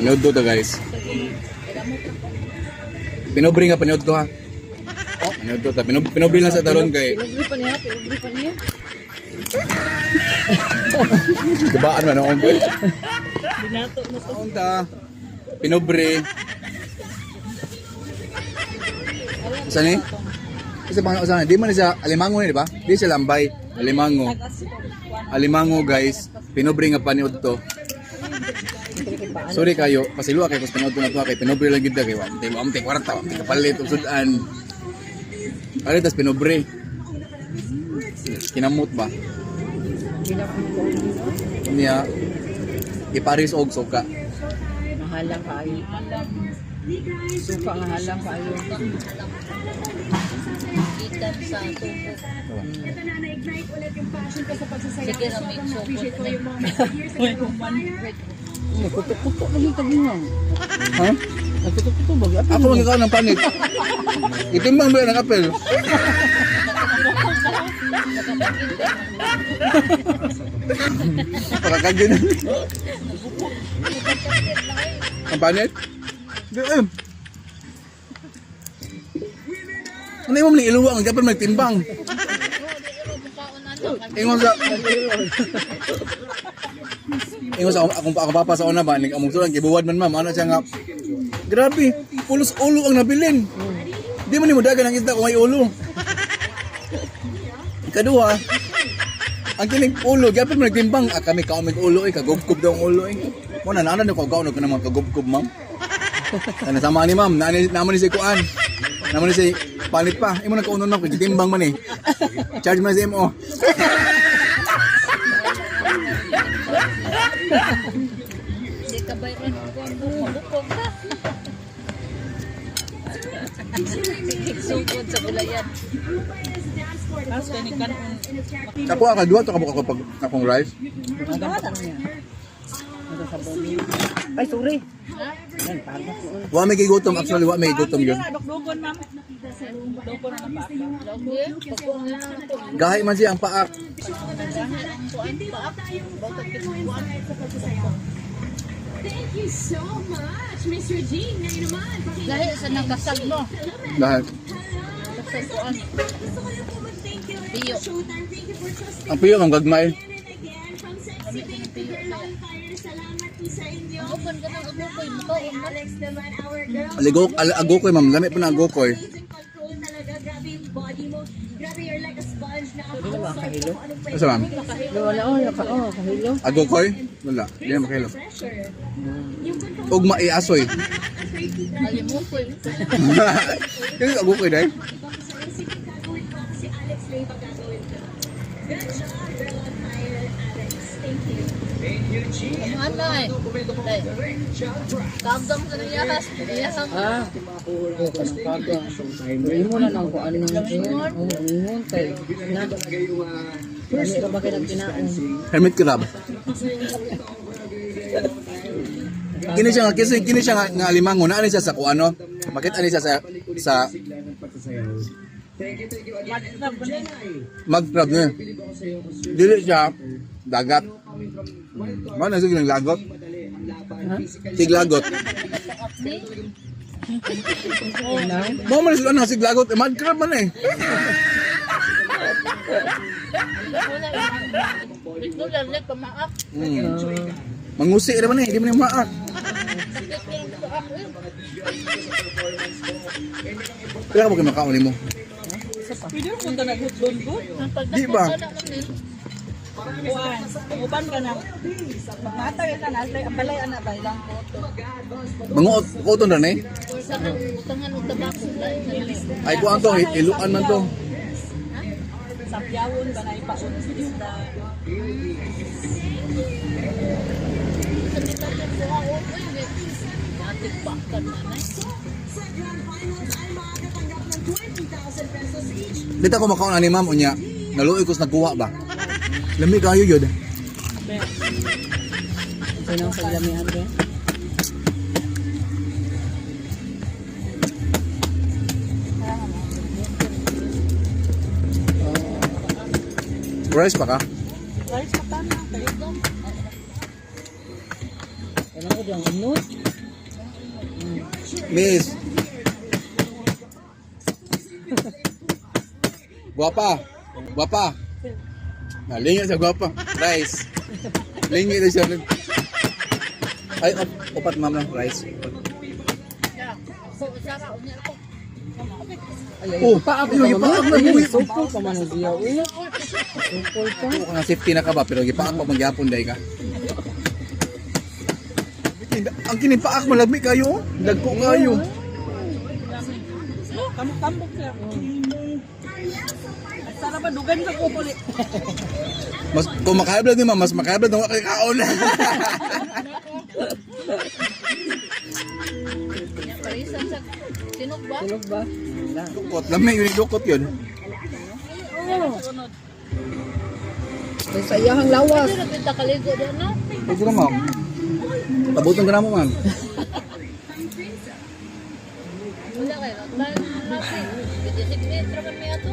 Panood to, guys. Pinobre nga panood to ha. Panood to ta. Pinobre lang sa taron kay. Pinugri pa niya, pinugri pa niya. Gabaan man akong boy. Binato na to. Unta. Pinobre. Saan eh? Kasi pang saan? Di man ni siya alimango ni, di ba? Di siya lambay. Alimango. Alimango, guys. Pinobre nga panood to. Sorry kayo, pasilwa kay kus panood ko na to kay pinobre lang gid kay wa amte kwarta, amte kapalit og sudan. Pare tas pinobre. Kinamot ba? Niya iparis og suka. Mahalang kaayo. Suka nga halang kaayo. Gikan sa tubo. Ito na, na-ignite ulit yung passion ko sa pagsasayaw. Sige, Sobrang may na-appreciate ko sukod. yung mga years ago ng fire. Kuto-kuto na yung tabi nga. Ha? Nagkuto-kuto ba? Ako magkakaon ng panit. Itimbang ba ng apel? Pakakagin. Ang panit? Di eh. Ano yung mga iluwa? Ang kapal magtimbang. Ingon sa... Ingon sa akong, akong papa sa una ba, ning among sulang, gibuwad man ma'am, ano siya nga, grabe, pulos ulo ang nabilin. Di man nimo dagan ang isda kung may ulo. Ikaduha, ang kinig ulo, gyapon man nagtimbang, ah, kami kaumig ulo eh, kagubkob daw ang ulo eh. Mo na naanan ko kaon ko naman kagubkob, ma'am. Ana sama ni ma'am, naani naman ni si kuan. Naman ni si palit pa. Imo na kaunon ma'am, kay gitimbang man eh. Charge man si MO. Hindi ka ba rin bukog ka? Sige, sugod sa gulayan. Ako ka duha to ka buka ko pag akong rice. Ay, sorry. Yan, pagod ko. Wa may gigutom, actually wa may gigutom yun. Dugon, ma'am. Dugon na pa. Gahi man siya ang paak. Thank you so much, Miss Regine. Ngayon naman, Dahil sa nakasag mo. Dahil Kasag kuan. gusto ko lang po mag-thank you ulit Piyo. sa Showtime. Thank you for trusting ang piyo ang gagmay. again and again. From Sexy Babe to Girl on Fire, salamat po sa inyo. Open ka ng agukoy, makaon man. Alex naman, our girl. Aligo al agokoy ma'am, lami po na agokoy. Amazing control talaga. Grabe yung body mo. Grabe, you're like a sponge na absorb kung anong pwede Asa ma'am? Wala, oh, naka, oh, kahilo. Agokoy? Wala, di na makilo. pressure. Yung control Ug maiasoy. afraid to try. Alimukoy. Kaya agokoy dai. Iba ko sa'yo, sige, gagawin ko ako si Alex Leyva, gagawin ko. Good job, girl on fire, Alex. Thank you. Ano eh. Kagam sa niyahas. Niyahas. Ah, oh, kanang kaga. Ingon na nang kuan nang ingon. Oh, ingon kay na. First ba kay nagkinaon? Hermit crab. Kini siya nga kasi kini siya nga, nga alimango na ani siya sa kuano. Makita ani siya sa sa mag crab niya. Dili siya dagat. Mao na sige lagot. Siglagot. Mao man sila na siglagot, eh, mud crab man eh. Ito lang lang pamaak. Mangusi ra man eh, di man yung maak. Sakit yung paak eh. Pila ka ba kayo makaon nimo? Pwede mo punta naghutlon ko. Ang Di ba? pagdakot na naman. Kuan, uban ka na. Matay ka na, ang balay ana ba ilang koto. Manguot kuoton ra ni. Sa utangan og tabako. Lain sa nila. Ay kuan to, iluan man to. Sapyawon ba na ipaon sa isda. Sa mitapon ko ang ukoy. Matik pa ka na. Sa grand finals ay makakatanggap ng 20,000 pesos each. Dito ako makaon ani ma'am unya. Naluoy ko sa nagkuha ba. Lami kayo yun. Sinang paglamihan ba? Rice pa ka? Rice pa tama. Kanang ko diyang unod. Miss. Guwapa. Guwapa. Nalingi sa guwapa. Rice. Lingi na siya. Ay, upat ma'am lang. Rice. Ya, so Sara unya ako. Ay, ay, Oh, paak ayun, pa ipaak man. na, Ay, uy. supol pa man siya. Uy. Supol pa. Oo ka nga safety na ka ba pero gipaak pa magyapon day ka. Ang kinipaak mo lagmi kayo. Oh. Dagko kayo. Tambok-tambok siya. Sara ba dugan sa ko puli. Mas kung makablad ni ma'am, mas makablad na kay kaon. Ya, parisan sa sinok ba? Tulog ba? Wala. Dukot, lami yun dukot yun. Oh. Ay, sa iyahang lawas. Pwede ra kita kaligo doon no? Pwede na ma'am. Pabuton ka na mo ma'am. Wala kayo. Nagplan natin. 26 metro kami ato.